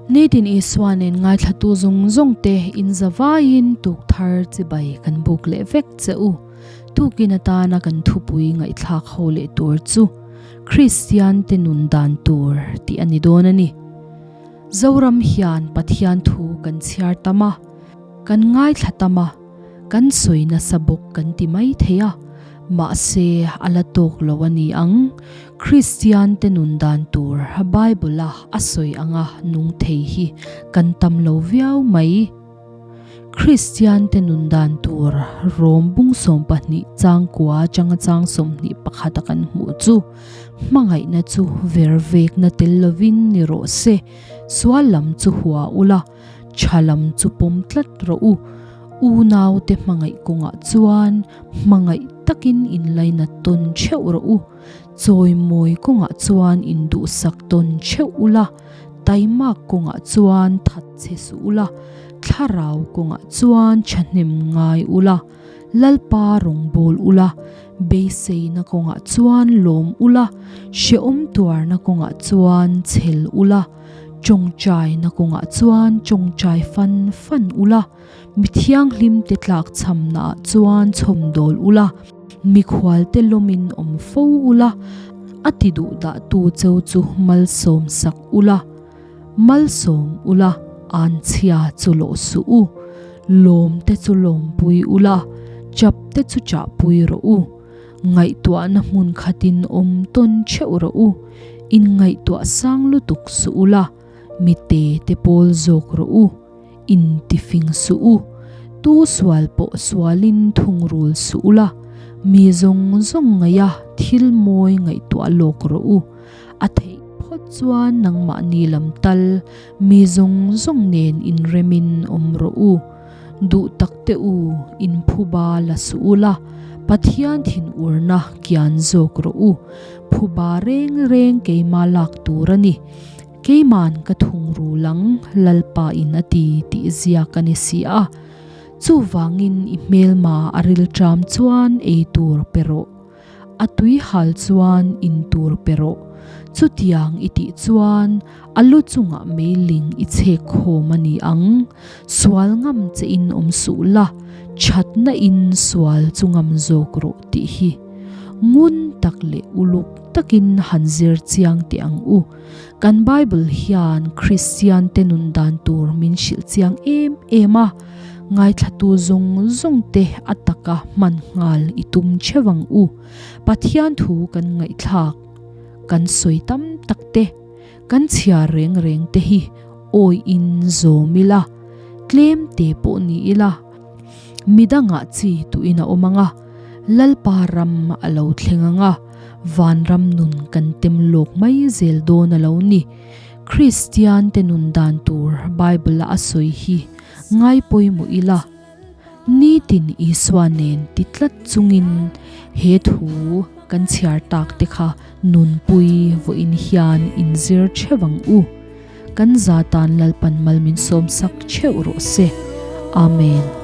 Nitin Isua nen ngaithlatu zawng zawng te in zavaiin tuk thar chibai kan buk leh vek che u. Tukin atana kan thupui ngaihthlak ho leh tur chu Kristian te nun dan tur tih a ni dawn a ni. Zoram hian Pathian thu kan chhiar tam a, kan ngaithla tam a, Kan sawi nasa bawk kan ti mai thei a, mahse a la tawk lo a ni ang. Kristian te nun dan tur Bible a a sawi anga nung thei hi kan tam lo viau mai. Kristian te nun dan tur Rom bung 12 chang kua atanga chang 21 a kan hmuh chu hmangaihna chu ver vekna tel lovin ni rawh se, sual lam chu hua ula, Tha lam chu pawm tlat rawh u. Unaute hmangaih kawngah chuan hmangaih takin inlainat tawn theuh rawh u. Chawimawi kawngah chuan induhsak tawn theuh ula, taimak kawngah chuan that che suh ula, thlarau kawngah chuan thahnem ngai ula, Lalpa rawngbâwl ula, beiseina kawngah chuan lawm ula, hrehawm tuarna kawngah chuan chhel ula, Tawngtaina kawngah chuan tawngtai fan fan ula, mi thianghlimte tlakchhamnaah chuan chhawmdawl ula, mikhualte lawmin awm fo ula, a ti duhdahtu cheu chu malsawm sak ula, malsawm ula, anchhia chu lawh suh u, lawmte chu lawmpui ula, chapte chu chahpui rawh u. Ngaihtuahna hmun khatin awm tawn theuh rawh u, inngaihtuah sang lutuk suh u la, mi te te pawl zawk rawh u, intifing suh u, tu sual pawh sualin thungrul suh u la, mi zawng zawng ngaiha thil mawi ngaihtuah lawk rawh u, a theih phawt chuan nangmahni lam tal mi zawng zawng nen inremin awm rawh u. Duh tak te u, in phuba la suh u la, Pathian thinurna kian zawk rawh u. Phuba reng reng keima lak tur a ni. Keiman ka thung ru lang, Lalpa in a ti tih ziak a ni si a. Chuvangin i hmelma a rilṭam chuan ei tur pe rawh. A tui hal chuan in tur pe rawh. Chutiang i tih chuan a lu chungah meiling i chhek khawm a ni ang. Sual ngam che in awm suh la, thatna in sual chu ngam zawk rawh tih hi ngun tak leh uluk takin han zir chiang teh ang u. Kan Bible hian Kristian te nun dan tur min hrilh chiang em em a. Ngaithlatu zawng zawng te a taka hman nghal i tum theuh ang u. Pathian thu kan ngaihthlak, kan sawi tam tak te, kan chhiar reng reng te hi awi in zawm ila, tlem te pawh ni ila, midangah chi tuin a awm ang a, Lalpa ram a lo thleng ang a, vanram nun kan tem lawk mai zel dawn a lo ni. Kristian te nun dan tur Bible a a sawi hi Ngai pawimawh ila, nitin Isua nen ti tlat chungin he thu kan chhiar tak te kha nunpui vawiin hian inzir theuh ang u. Kan za tan Lalpan mal min sawmsak theuh rawh se. Amen.